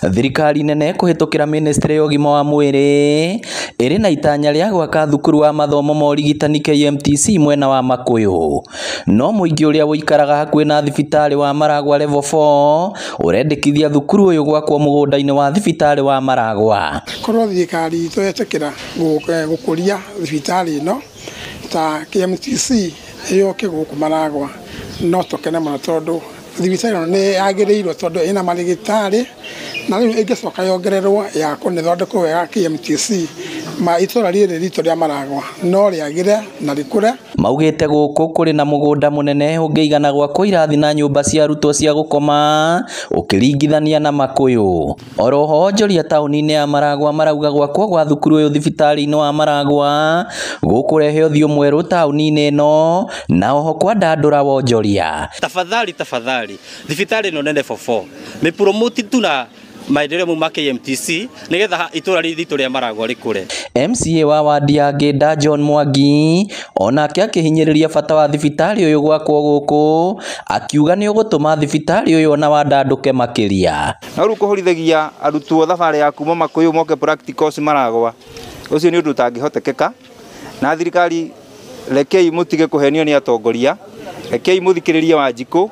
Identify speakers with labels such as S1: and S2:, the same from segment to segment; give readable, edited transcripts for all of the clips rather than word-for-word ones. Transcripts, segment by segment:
S1: Thirikari nene kũhĩtũkĩra ministry ya ũgima wa mwĩrĩ ĩrĩ na itanya rĩa gwaka thukuru wa mathomo ma ũrigitani KMTC mwena wa Makuyu. No mũingĩ ũrĩa ũikaraga hakuhĩ na thibitarĩ wa Maragwa level 4 ũrendekithia thukuru ũyũ gwakwo mũgũnda-inĩ wa thibitarĩ wa Maragwa.
S2: Korwo thirikari itũ yetĩkĩra gũkũria thibitarĩ ĩno ta KMTC yũke gũkũ Maragwa, no tũkene mũno tondũ thibitarĩ ĩno nĩ yagĩrĩirwo tondũ ĩna marĩgĩtarĩ, na rĩu ĩngĩcoka yongererwo yakwo na ĩthondekwo wega KMTC, ma itũra rĩrĩ ritũ rĩa Maragwa no rĩagĩre na rĩkũre.
S1: Maugĩte gũkũ kũrĩ na mũgũnda mũnene ũngĩigana gwakwo irathi na nyũmba cia arutwo cia gũkoma ũkĩringithania na Makuyu. Oroho onjoria taũni-inĩ ya Maragwa marauga gwakwo gwa thukuru ũyũ thibitarĩ-inĩ wa Maragwa gũkũrehe ũthiũ mwerũ taũni-inĩ ĩno na oho kwandandũra wonjoria.
S3: Tafadhali tafadhali, thibitarĩ ĩno nene 44 mĩpromote tu na maendeleo mau ma KMTC nigetha itũra rĩrĩ ritũ rĩa Maragwa rĩkũre.
S1: MCA wa wadi ya Ngĩnda John Mwangi onake akĩhinyĩrĩria bata wa thibitarĩ ũyũ gwakwo gũkũ, akiuga nĩ ũgũtũma thibitarĩ ũyũ ona wandandũke makĩria.
S4: Na rĩu kũhorithagia arutwo thabarĩ ya kuma Makuyu moke practicals Maragwa, ũcio nĩ ũndũ ũtangĩhotekeka. Na thirikari, rekei mũtige kũhenio nĩ atongoria, rekei mũthikĩrĩrie Wanjikũ,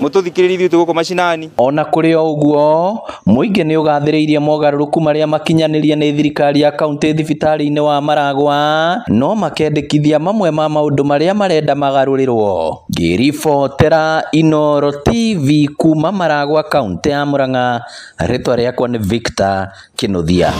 S4: mũtũthikĩrĩrie ithuĩ tũgũkũ macinani.
S1: Ona kũrĩ o ũguo, mũingĩ nĩ ũgathĩrĩirie mogarũrũku marĩa makinyanĩrie nĩ thirikari ya kaunti thibitarĩ-inĩ wa Maragwa, no makendekithia mamwe ma maũndũ marĩa marenda magarũrĩrwo. Ngĩribotera Inooro TV kuma Maragwa, kaunti ya Murang'a, rĩtwa rĩakwa nĩ Victor Kinuthia.